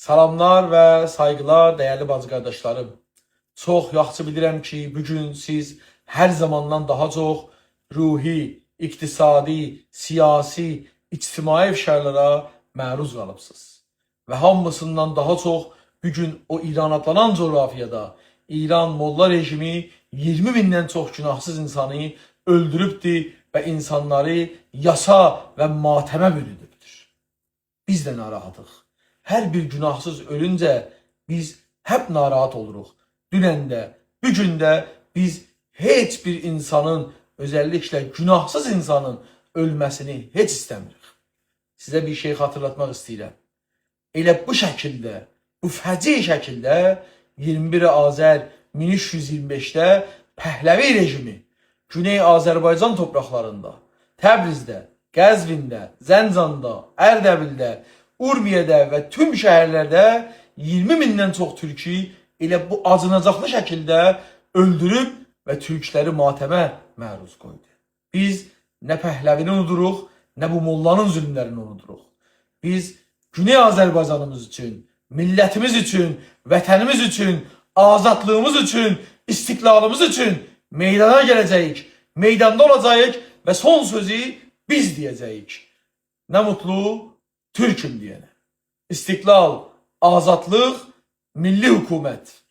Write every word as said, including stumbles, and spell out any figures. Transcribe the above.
سلاملار و سایغیلار، دیرلی باجی قارداشلاریم. چوخ یاخشی بیلیرم کی، بو گون سیز هر زاماندان داها چوخ روحی، اقتصادی، سیاسی، اجتماعی فشارلارا معروض قالیبسینیز. و هامیسیندان داها چوخ بو گون او ایران آدلانان جغرافیادا ایران موللا رژیمی اییرمی میندن چوخ گوناهسیز اینسانی اؤلدوروبدور و اینسانلاری یاسا و ماتمه بورودوبدور. بیز ده ناراحاتیق. هر بیر گوناهسیز اؤلونجه بیز هپ ناراحات اولوروق. دونن ده، بو گون ده بیز هئچ بیر اینسانین، اؤزللیکله گوناهسیز اینسانین اؤلمه‌سینی هئچ ایسته‌میریک. سیزه بیر شئی خاطیرلاتماق ایسته‌ییرم. ائله بو شکیلده، بو فجیع شکیلده اییرمی بیر آذر مین اوچ یوز اییرمی بئشده پهلوی رژیمی گونئی آذربایجان تورپاقلاریندا، تبریزده، قزوینده، زنجاندا، اردبیلده، اورمیه‌ده و توم شهرلرده اییرمی میندن چوخ تورکو ائله بو آجیناجاقلی شکیلده اؤلدوروب و تورکلری ماتمه معروض قویدو. بیز نه پهلوینی اونودوروق، نه بو موللانین ظلملرینی اونودوروق. بیز گونئی آذربایجانیمیز اوچون، میللتیمیز اوچون، وطنیمیز اوچون، آزادلیغیمیز اوچون، استقلالیمیز اوچون میدانا گله‌جه‌ییک، میداندا اولاجاغیق و سون سؤزو بیز دئیه‌جه‌ییک. نه موتلو تورکوم دئینه. استقلال، آزادلیق، میللی حکومت.